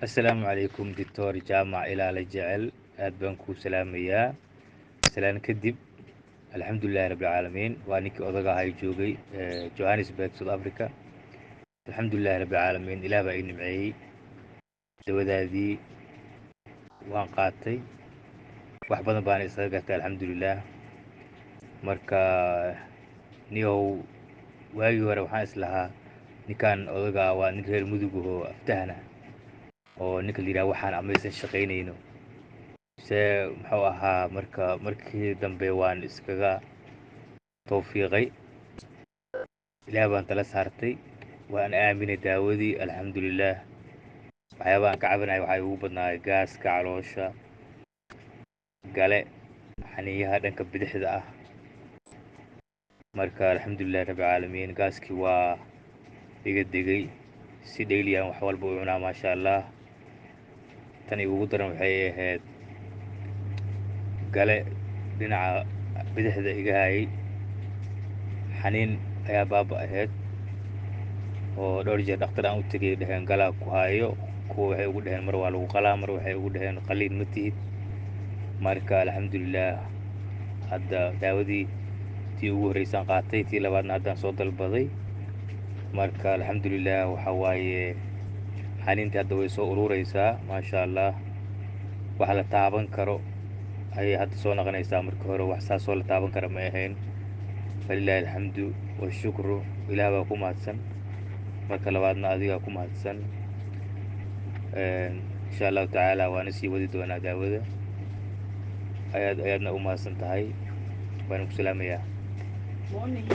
Assalaamu calaykum, Doctor Jaamac Ilaala Jecel, aad baan kuu salaamayaa. Salaan kadib, alxamdulilahi rabbilcaalamiin. Waa ninkii odaga ahay joogay Johannesburg, South Africa. Alxamdulilahi rabbilcaalamiin, Ilaah baa ii nimceeyey. Dawadaadii waan qaatay, wax badan baana isaga gartay, alxamdulilah. Marka niyow, waagii hore waxaan islahaa ninkan odagaa waa nin reer Mudug ahoo aftahana oo ninka la yidhaha waxaan amaysan shaqaynayno se muxuu ahaa. Marka markii dambe waan iskaga tawfiiqay, Ilaah baan tala saartay, waan aaminay daawadii, alxamdulilah. Waxyaabaha aan ka cabanaya waxaa igu badnaay gaaska caloosha gale, xaniinyaha dhanka bidixda ah. Marka alxamdulilahi rabbilcaalamiin, gaaskii waa iga degay, si dhayliyan wax walba u cunaa, maasha Allah. Tan igugu daran waxay ahayd gale dhinaca bidixda iga hayay, xaniin ayaa baaba ahayd oo dhowr jeer dhakhtar aan u tegay dheheen galaa ku haayo. Kuwa waxay ugu dheheen mar waa lagu qalaa, mar waxay ugu dheheen qaliin ma tihid. Marka alxamdulilah, hadda daawadii tii ugu horreysaan qaatay, tii labaadna haddaan soo dalbaday. Marka alxamdulilah, waxa waaye xaniintii hadda way soo urureysaa, maasha Allah. Wax la taaban karo ayay hadda soo noqonaysaa. Markii hore wax saasoo la taaban kara ma ahayn. Falilaahi alxamdu washukru, Ilaah baa ku mahadsan, marka labaadna adigaa ku mahadsan. Insha Allahu tacaala waana sii wadi doonaa daawada. Ayaad ayaadna u mahadsan tahay, waana ku salaamayaa. Morning.